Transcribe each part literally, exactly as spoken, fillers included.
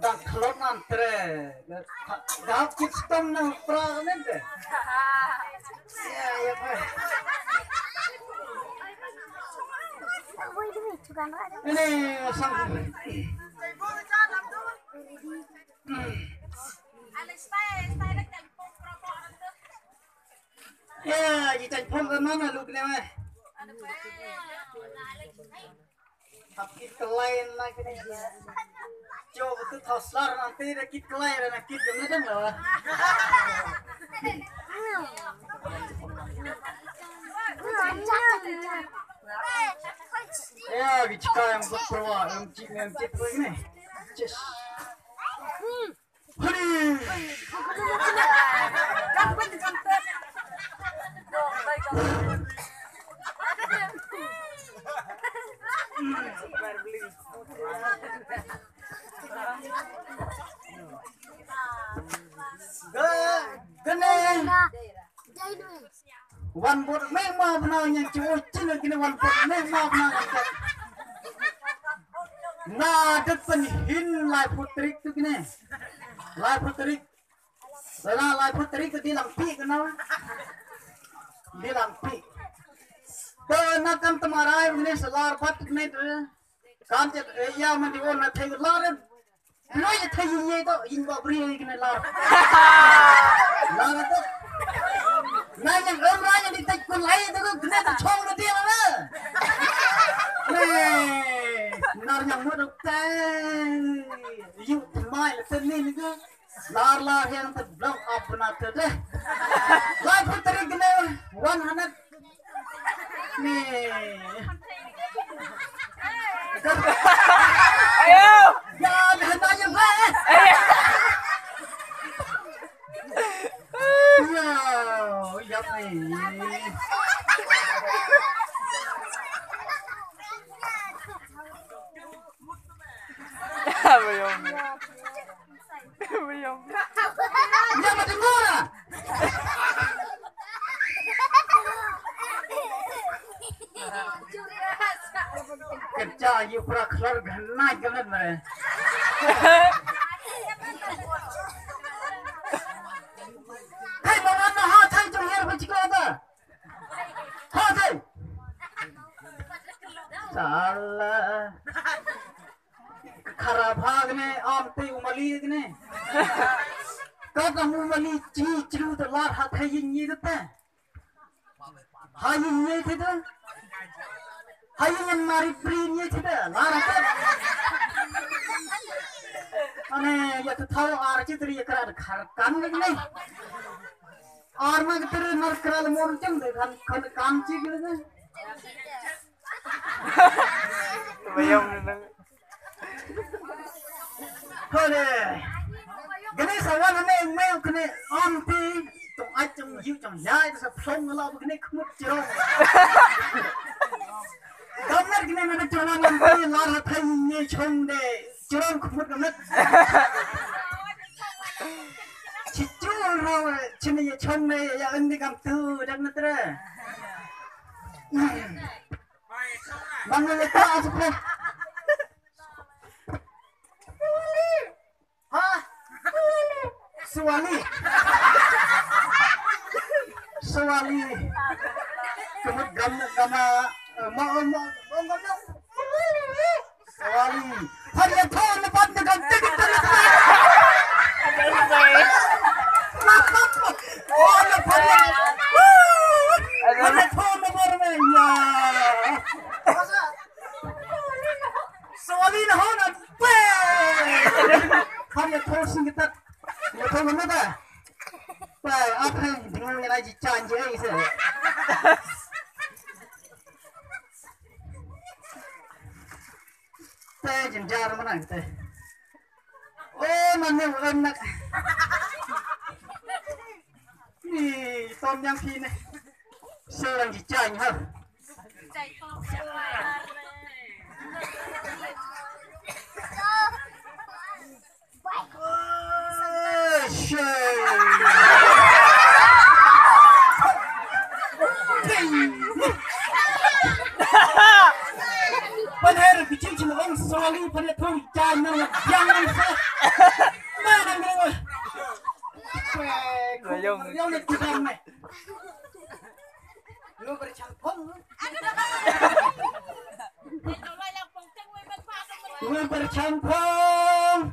Dang khlot nan tre. Dap kit stom nang pra nen de. Ya, ya, pa. Ini sang. Ya, ji tan phong kan mana lu kena meh. Hap kit ka line na kene. Jo betul thaw slar nanti da kit ka line na kit jam na dang lah. Ya, ki chika yang buat perwa, yang cik yang cik tu ini. Cheers. Wan bot me ma bna nyan chu chin kini wan bot me ma bna nyan chu. Na dat pen hin lai putrik tu kini. Lai putrik. Lai lai putrik tu di lang pi kena. Di lang pi. Ba na kam tamarai kini selar bat kini tu. Kan chet ya mandi on na thai lar. Noi thei yin ye to yin ba bri ye kene lar. Lar to. Na yang em ra yang di tek kun lai to kene to chong na dia la. Ne. Nar yang mo to tai. Yu mai la ten ni ni ko. Lar lar yang to blok up na to de. Lai putrik kene one hundred. Ni. Ayo. Ya, dah tanya gue. Ya, ya ni. Belum. Belum. Nya ba tengok lah. Kerja yu pra keluar ganai ganai mare. Hai mama na ha thai jong her ba chiko ta. Ha thai. Salah. Khara bha kene, am te u mali kene. Kat am u mali chi chru te lar ha thai yin nyi te. Ha yin nyi te te. Ha yin nyi mari pri nyi te te. Lar ha te. Ane ya te thau ar chi tri ya kra khar kan kene. Ar ma ke tri nar kra le mon chang de kan kan kan chi kene. Bayam nang. Kone. Gane sa wan ne me kone aunty. Tong ai tong yu tong ya sa plong la kone khmut chiro. Gamar gane na chiro na aunty la ra thai ne chong de. Chiro khmut gamar. Chichu ro chini chong ne ya andi kam tu dak na tre. Bang ni ka asupre. Ha? Suwali. Suwali. Kemut gam gama ma ma ma ma. Suwali. Har ya thon na pat na gam tik tik tik. Oh na pat. Har ya thon na bar me ya. Suwali na hon at pe. Har ya thon sing kitat. Ya thon na ta. Pe apa ding ya ji chan ji ai se. Te jynjar mana te. Oh, mane u em nak. Ni tom yang phi ne. Serang ji chang ha. Paner bichim chim ong sawali paner thong jan nang yang nang sa. Ma nang nang. Weh, Rayong. Rayong ni kudang ni. Lu bercampur. Lu bercampur.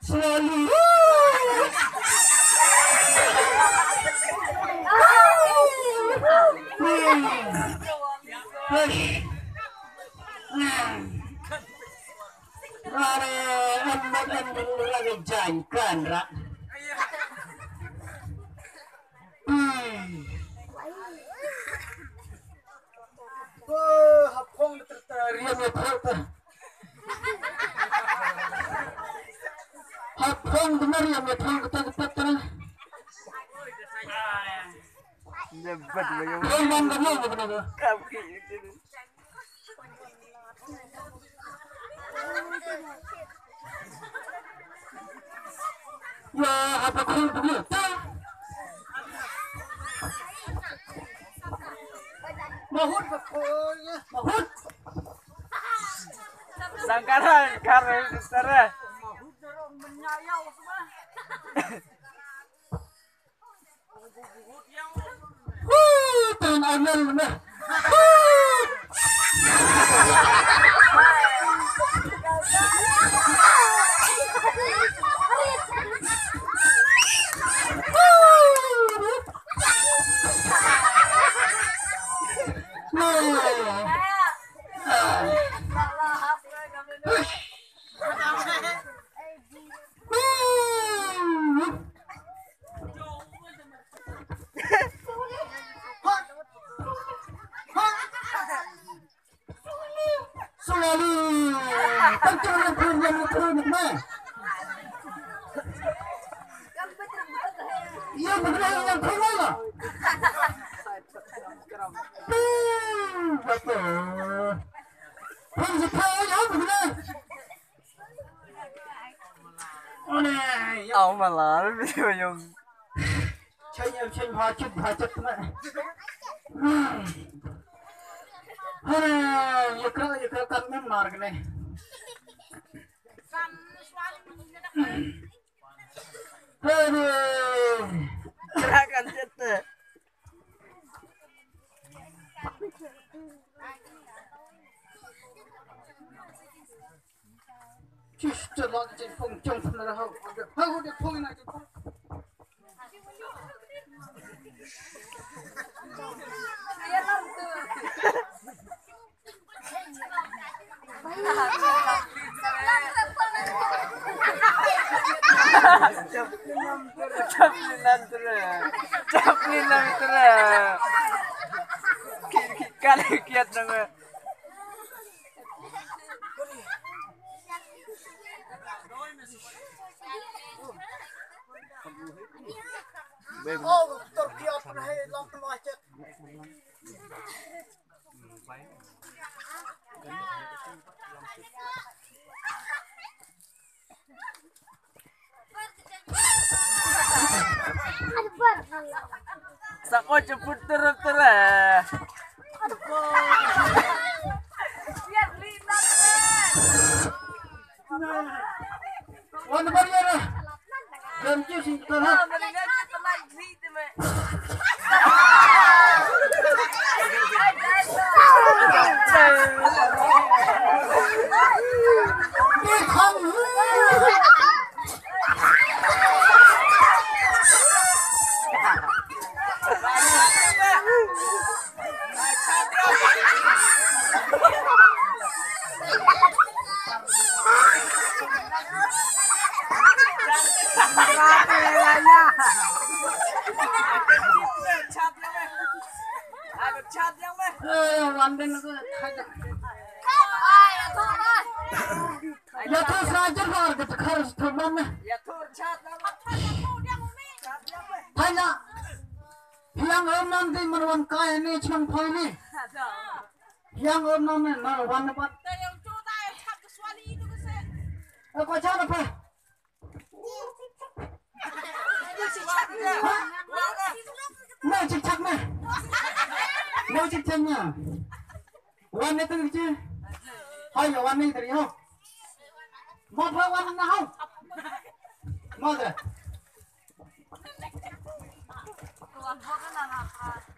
Selalu. Hush. Are, em, em, em, em, em, jaikan, ra. Hmm. Oh, hapong ter ter, riam ya ter ter. Hapong benar ya, ya ter ter ter ter. Jabat bayang. Hapong benar ya, benar. Kau ki. Ya, apa kau begitu? Mahut, mahut. Sangkaran, kar, sara. Woo, turun angin mana? Selalu. Tentu yang pun yang pun ni. Yang pun yang pun lah. Hmm, betul. Pun sepai yang pun. Aw, malar, video yung. Cheng em cheng bha chut bha chut na. Hare, ye kra ye kra kan men mar ne. Hare. Kra kan chut. Just a lot of phone jump from the house. How would the phone like the phone? Chaplin nan tura. Chaplin nan tura. Kali kiat nama. Oh, Turkey open hai long macet. Sako jemput turun turun. Wan bar ya lah. Dan kyu sing turun. Wan den ko. Ya to sa jer ko ar ko khar to man. Thanya. Hiang em nan di man wan kai ni chang phai ni. Hiang em nan ni na wan pat. Ko cha na pa. Na chik chak na. Na chik chak na. Wan ni tadi chi. Hai wan ni tadi ho. Mau wan na ho. Mau dah.